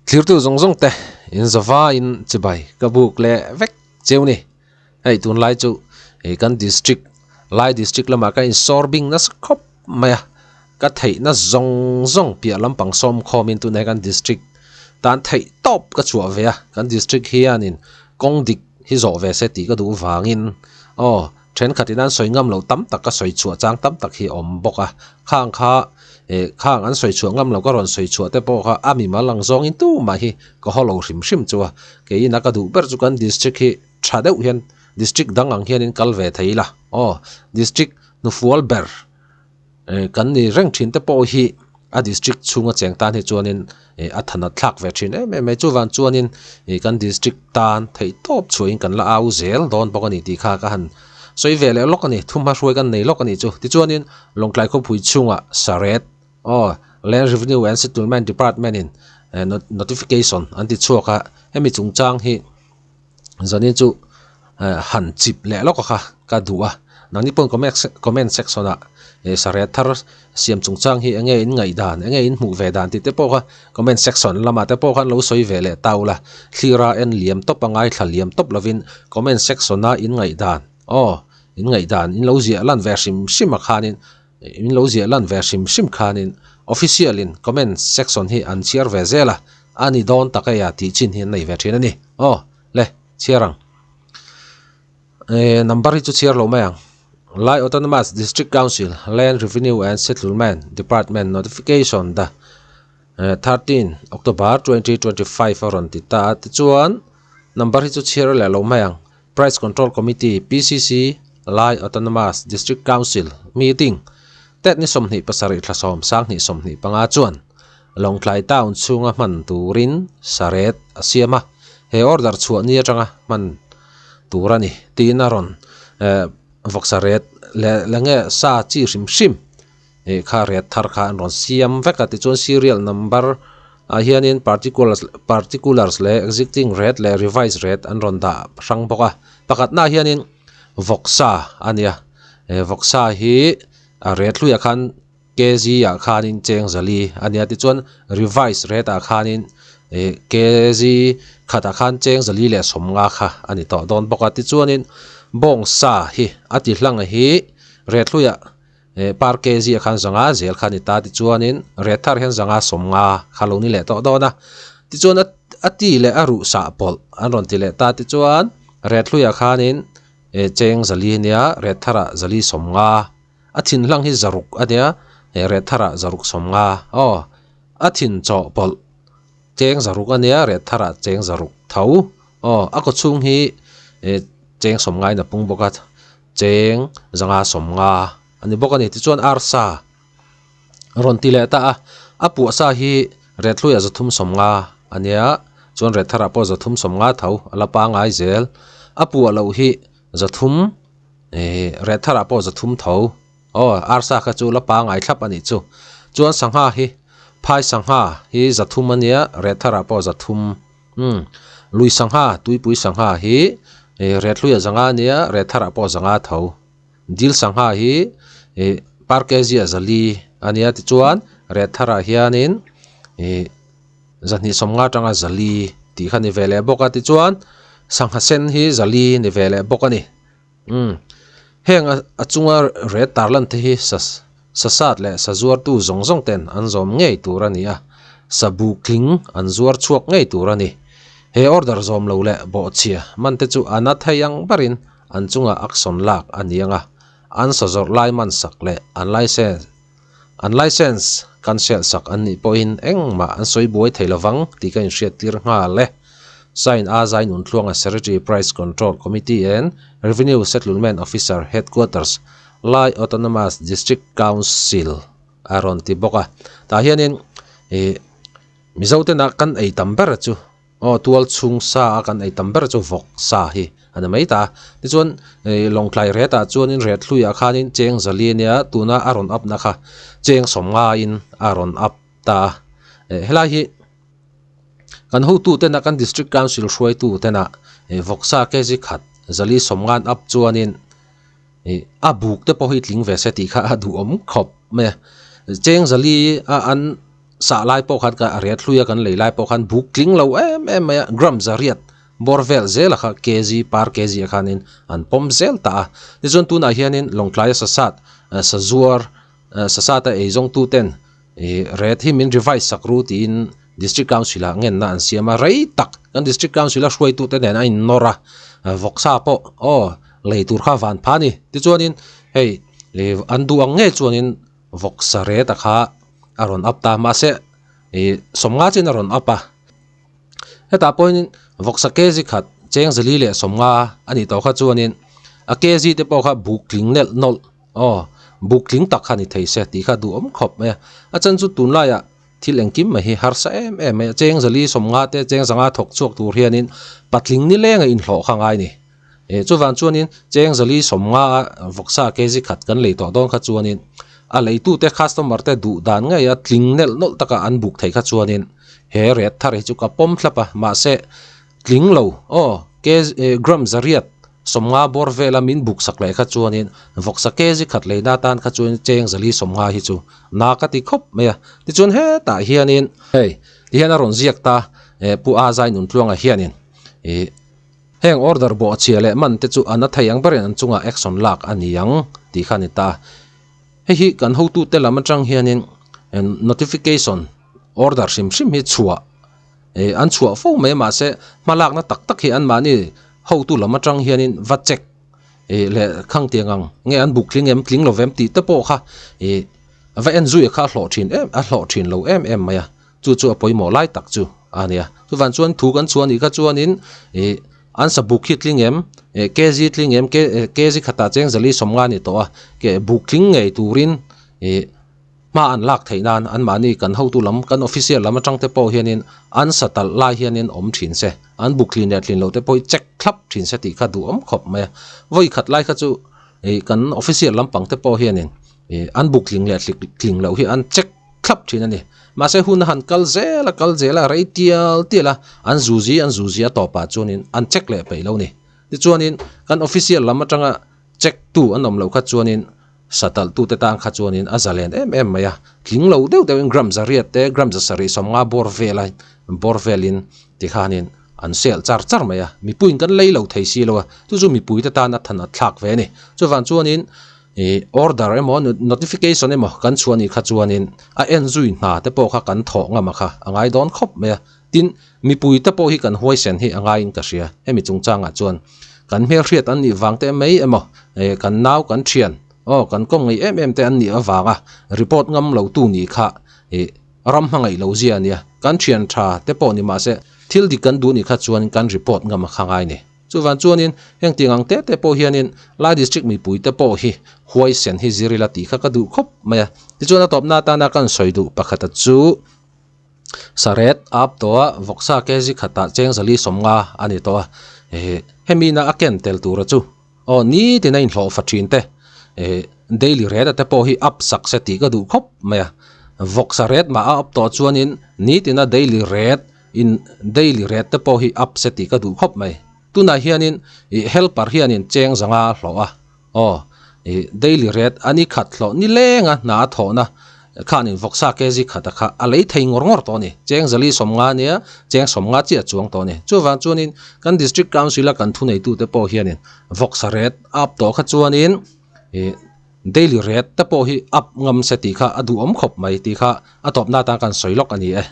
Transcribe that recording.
Thirtu zawng zawng te in zavaiin chibai ka buk leh vek cheu ni. Hei tunlai chu ih kan district lai district lamah ka insawr bing nasa khawp mai a, ka theihna zawng zawng piah lampang sawm khawmin tunah hian kan district tan theih tawp ka chhuah ve a, kan district hianin kawng dik hi zawh ve se tih ka duh vangin aw Thenkhatin an sawi ngam loh tam tak ka sawi chhuah chang tam tak hi a awm bawk a, khang kha eh khang an sawi chhuah ngam loh ka rawn sawi chhuah te pawh kha a mimal ang zawngin tumah hi ka haw lo hrim hrim chu a, keiin a ka duh ber chu kan district hi tha deuh hian district dang ang hianin kal ve thei ila aw district hnufual ber eh kan ni reng thin te pawh hi a district chhunga cheng tan hi chuanin eh a thanat thlak ve thin em em mai chuvang chuanin ih kan district tan theih tawp chhuahin kan la au zel dawn bawk a ni tih kha ka han sawi ve leh lawk a ni thumhma hruai kan nei lawk a nih chu tichuanin Lawngtlai khawpui chhungah saret aw Land Revenue and Settlement Department in eh notification an ti chhuak a hemi chungchang hi. Zanin chu han chip leh lawk a kha ka duh a, nangni pawn comment section ah sareh thar siam chungchang hi enge in ngaihdan enge in hmuh ve dan tih te pawh kha comment section lamah te pawh khan lo sawi ve leh ta ula, thlira en liam tawp a ngaithla liam tawp lovin comment section a in ngaihdan aw in ngaihdan in lo ziah lan ve hrim hrim a khanin in lo ziah lan ve hrim hrim khanin official in comment section hi an chhiar ve zel a. A ni dawn tak e a tih chin hi an nei ve thin a ni. Aw le, chhiar ang. Eh, number hi chu chhiar lo mai ang. Lai Autonomous District Council, Land Revenue and Settlement Department Notification the 13 October 2025 a rawn ti ta a. Tichuan, number hi chu chhiar leh lo mai ang. Price Control Committee, PCC, Lai Autonomous District Council meeting tet ni 27 thla sawm sang hnih 25 chuan Lawngtlai Town chhunga hman turin saret a siam a, he order chhuah ni atanga hman tur a ni tiin a rawn vawksa ret leh la nge sa chi hrim hrim ih kha ret thar kha an rawn siam vek a tichuan serial number ah hianin particulars particulars leh existing ret leh revised ret an rawn dah hrang bawk a pakhatna ah hianin vawksa a nia he vawksa hi a ret hluiah khan kg ah khanin cheng zali a nia tichuan revised ret ah khanin ih kg khatah khan cheng zali leh sawmnga kha a ni tawh dawn bawk a tichuanin bawngsa hi a ti hlang hi ret hluiah. Eh par kg ah khan zanga zel kha a ni ta tichuanin ret thar hian zanga sawmnga kha lo ni leh tawh dawn a tichuan a ti leh a ruh sah pawlh an rawn ti leh ta tichuan ret hluiah khanin eh cheng zali ania ret tharah zali sawmnga a thin hlang hi zaruk a nia eh ret tharah zaruk sawmnga aw a thin chawh pawlh cheng zaruk a nia ret tharah cheng zaruk tho aw a kaw chhung hi eh cheng sawmnga in a pung bawk a. Cheng zanga sawmnga a ni bawk a ni. Tichuan arsa rawn ti leh ta a, a puahsa hi Rethluia zathum sawmnga a nia, chuan Retharah pawh zathum sawmnga tho a la pangai zel. A puah loh hi zathum eh Retharah pawh zathum tho aw arsa kha chu la pangai thlap a nih chu. Chuan sangha hi phai sangha hi zathum a nia, Retharah pawh zathum. Umm lui sangha tuipui sangha hi ih Rethluia zanga ania Retharah pawh zanga tho dil sangha hi ih parkezia zali ania tichuan Retharah hianin ih zahnih sawmnga atanga zali tih kha ni ve leh bawk a tichuan sangha sen hi zali ni ve leh bawk a ni. Umm heng a chunga ret tarlan te hi sa sasat leh sa zuartu zawng zawng ten an zawm ngei tur a ni a, sa buh tling an zuar chhuak ngei tur a ni. He order zawm lo leh bawhchhia man te chu a na thei ang berin an chunga action lak a ni ang a, an sa zawrh lai man sak leh an license an license cancel sak an nih pawhin engmah an sawi buai thei lovang tih ka inhriattir nghal e. Sign a zai nun thluanga Secretary Price Control Committee and Revenue Settlement Officer Headquarters Lai Autonomous District Council a rawn ti bawk a. Tah hianin ih Mizo tena kan ei tam ber chu aw tual chhung sa a kan ei tam ber chu vawk sa hi a ni mai ta. Tichuan ih Lawngtlai retah chuanin ret hluiah khanin cheng zali ania tuna a rawn up na kha cheng sawmngain a rawn up ta a. Helai hi. Kan hotu tena kan district council hruaitu tena ih vawksa kg khat zali sawmngan up chuanin ih a buk te pawh hi tling ve se tih kha a duhawm khawp mai a. Cheng zali a an sah lai pawh khan ka a ret hlui a kan lei lai pawh khan buk tling lo em em mai a gram zariat bawr vel zel a kha kg par kg ah khanin an pawm zel ta a tichuan tunah hianin lawngtlai a sasat sazuar sasat a eizawng tu ten ih ret hi min revise sak ru tiin district council ah ngenna an siam a rei tak kan district council a hruaitu te nen a innawr a vawksa pawh aw lei tur kha van pha a ni tichuanin hei ih an duh ang ngei chuanin vawksa ret a kha a rawn up ta mahse ih sawmnga chin a rawn up a hetah pawhin vawksa kg khat cheng zali leh sawmnga a nih tawh kha chuanin a kg te pawh kha buk tling nelh nawlh aw buk tling tak kha ni thei se tih kha duhawm khawp mai a a chan chu tunlaiah thil engkim mai hi harsa em em mai a cheng zali sawmnga te cheng zanga thawk chhuak tur hianin patling nileng a inhlawh kha ngai a ni. Eh chuvang chuanin cheng zali sawmnga a vawksa kg khat kan lei tawh dawn kha chuanin a leitute customer te duh dan ngei a tling nelh nawlh taka an buk thei kha chuanin he ret thar hi chu ka pawm thlap a mahse tling lo aw kg eh gram zariat sawmnga bawr vela min buk sak leh kha chuanin vawksa kg khat leina atan kha chuan cheng zali sawmnga hi chu na ka ti khawp mai a tichuan hetah hianin hei tihian a rawn ziak ta eh pu a zai nuntluanga hianin ih. Heng order bawh chhia leh man te chu a na thei ang berin an chungah action lak a ni ang tih kha a ni ta. Hei hi kan hotute lam atang hianin notification order hrim hrim hi chhuah eh an chhuah fo mai mahse hmalakna tak tak hi anmahni hotu lam atang hianin va check eh leh khang tiang ang nge an buk tling em tling lo vem tih te pawh kha eh va en zui kha a hlawh thin em a hlawh thin lo em em mai a. Chu chu a pawimawh lai tak chu a nia. Chuvan chuan thu kan chhuah anih kha chuanin ih an sa buk hi tling em eh kg tling em kg khatah cheng zali sawmnga a ni tawh a ke buk tling ngei turin ih hma an lak theih nan anmahni kan hotu lam kan official lam atang te pawh hianin an sa talh lai hianin awm thin se an buk tlin leh tlin loh te pawh hi check thlap thin se tih kha duhawm khawp mai a. Vawi khat lai kha chu ih kan official lampang te pawh hianin ih an buk tling leh tling loh hi an check thlap thin a ni. Mahse hun a han kal zel a kal zel a rei tial tial a an zuzi an zuzi a tawpah chuanin an check leh peih lo ni. Tichuanin kan official lam atanga check tu an awm loh kha chuanin satalh tute tan kha chuanin a zalen em em mai a. Tling lo deuh deuhin gram zariat te gram zasarih sawmnga bawr vela bawr velin tikhanin an sel char char mai a. Mipuiin kan lei lo thei si lo a chu chu mipuite tan a than a thlak ve a ni. Chuvang chuanin Ih order emaw notification emaw kan chhuah anih kha chuanin a en zui hna te pawh kha kan thawh ngam a kha a ngai dawn khawp mai a tin mipui te pawh hi kan huaisen hi a ngaiin ka hria hemi chungchangah chuan kan hmelhriat an nih vang te mai emaw eh kan nau kan thian aw kan kawng ngei em em te an nih avanga report ngam lo tu nih kha ih ram hmangaih lo zia a nia kan thian tha te pawh ni mahse thil dik kan duh nih kha chuan kan report ngam a kha ngai ni. Chuvan chuanin heng tiang ang te te pawh hianin Lai District mipui te pawh hi huaisen hi zir ila tih kha ka duh khawp mai a. Tichuan a tawpna atana kan sawi duh pakhata chu Saret ap tawh a, vawksa kg khatah cheng zali sawmnga a ni tawh a. Hemi ina a ken tel tura chu aw nitin a inhlawh fa thin te daily rate a te pawh hi up sak se tih ka duh khawp mai a. Vawksa rate mah a up tawh chuanin nitina daily rate In daily rate te pawh hi up se tih ka duh khawp mai. Tunah hianin ih helper hianin cheng zanga hlawh a, aw ih daily rate a ni khat hlawh ni lenga hna a thawhna khanin vawksa kg khata kha a lei thei ngawr ngawr tawh a ni. Cheng zali sawmnga nia cheng sawmnga chiah chuang tawh a ni. Chuvang chuanin kan district council a kan thuneitute pawh hianin vawksa rate up tawh kha chuanin ih daily rate te pawh hi up ngam se tih kha a duhawm khawp mai tih kha a tawpna atan kan sawi lawk a ni e.